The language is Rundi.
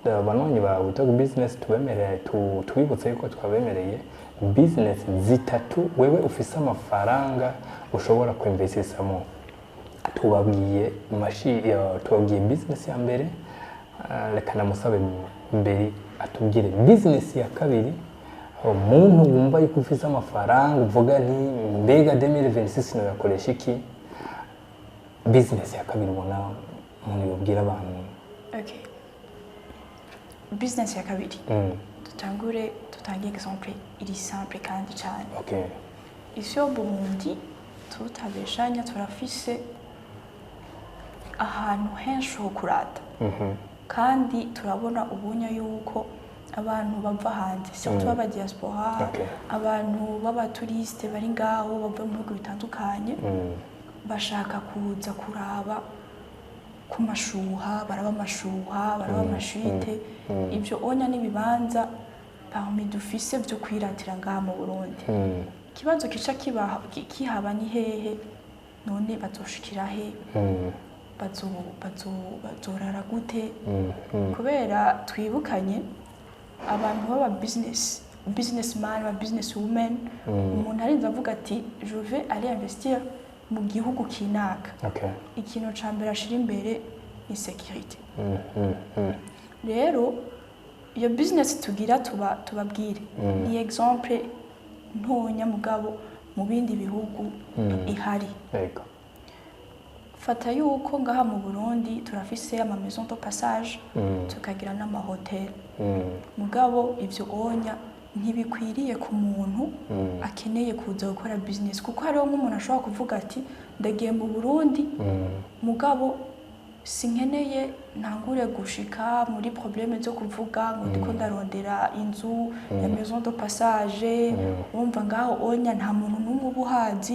Abanywanyi ba We Talk Business, tubemereye, tubibutse yuko twabemereye business zitatu wewe ufise amafaranga ushobora kuinvestisamo. Tubabwiye mashi, tubabwiye business ya mbere. Reka namusabe mbere atubwire business ya kabiri. Umuntu wumva yuko ufise amafaranga, uvuga nti: "Mbega 2026 noyakoresha iki?" Business ya kabiri ubona umuntu yobwira abantu? Okay, business ya kabiri, dutangure dutange exemple iri simple kandi cyane. Ici au Burundi, tutabeshanya, turafise ahantu henshi ho kurata, kandi turabona ubunya yuko abantu bava hanze, surtout b'aba diaspora, abantu b'aba touristes bari ngaho bava mu bihugu bitandukanye, bashaka kuza kuraba ku mashuha, baraba amashuha, baraba ama chutes. Ibyo onya n'ibibanza parmi dufise byo kwiratira ngaha mu Burundi. Ikibazo kica kiba kihaba ni hehe none bazoshikira he? Bazorara gute? Kubera twibukanye, abantu baba businessman, ba business women, umuntu arinze avuga ati: "Je vais aller investir mu gihugu kinaka", ikintu ca mbere ashira imbere ni sécurité. Rero iyo business tugira tuba tubabwire ni exemple ntonya, mugabo mu bindi bihugu ihari. Fata yuko ngaha mu Burundi turafise ama maison de passage, tukagira n'amahoteli, mugabo ivyo onya ntibikwiriye ku muntu akeneye kuza gukora business, kuko hariho nk'umuntu ashobora kuvuga ati: "Ndagiye mu Burundi, mugabo sinkeneye ntangure gushika muri problème zo kuvuga ngo ndiko ndarondera inzu ya maison de passage." Wumva ngaho onya nta muntu n'umwe uba uhazi.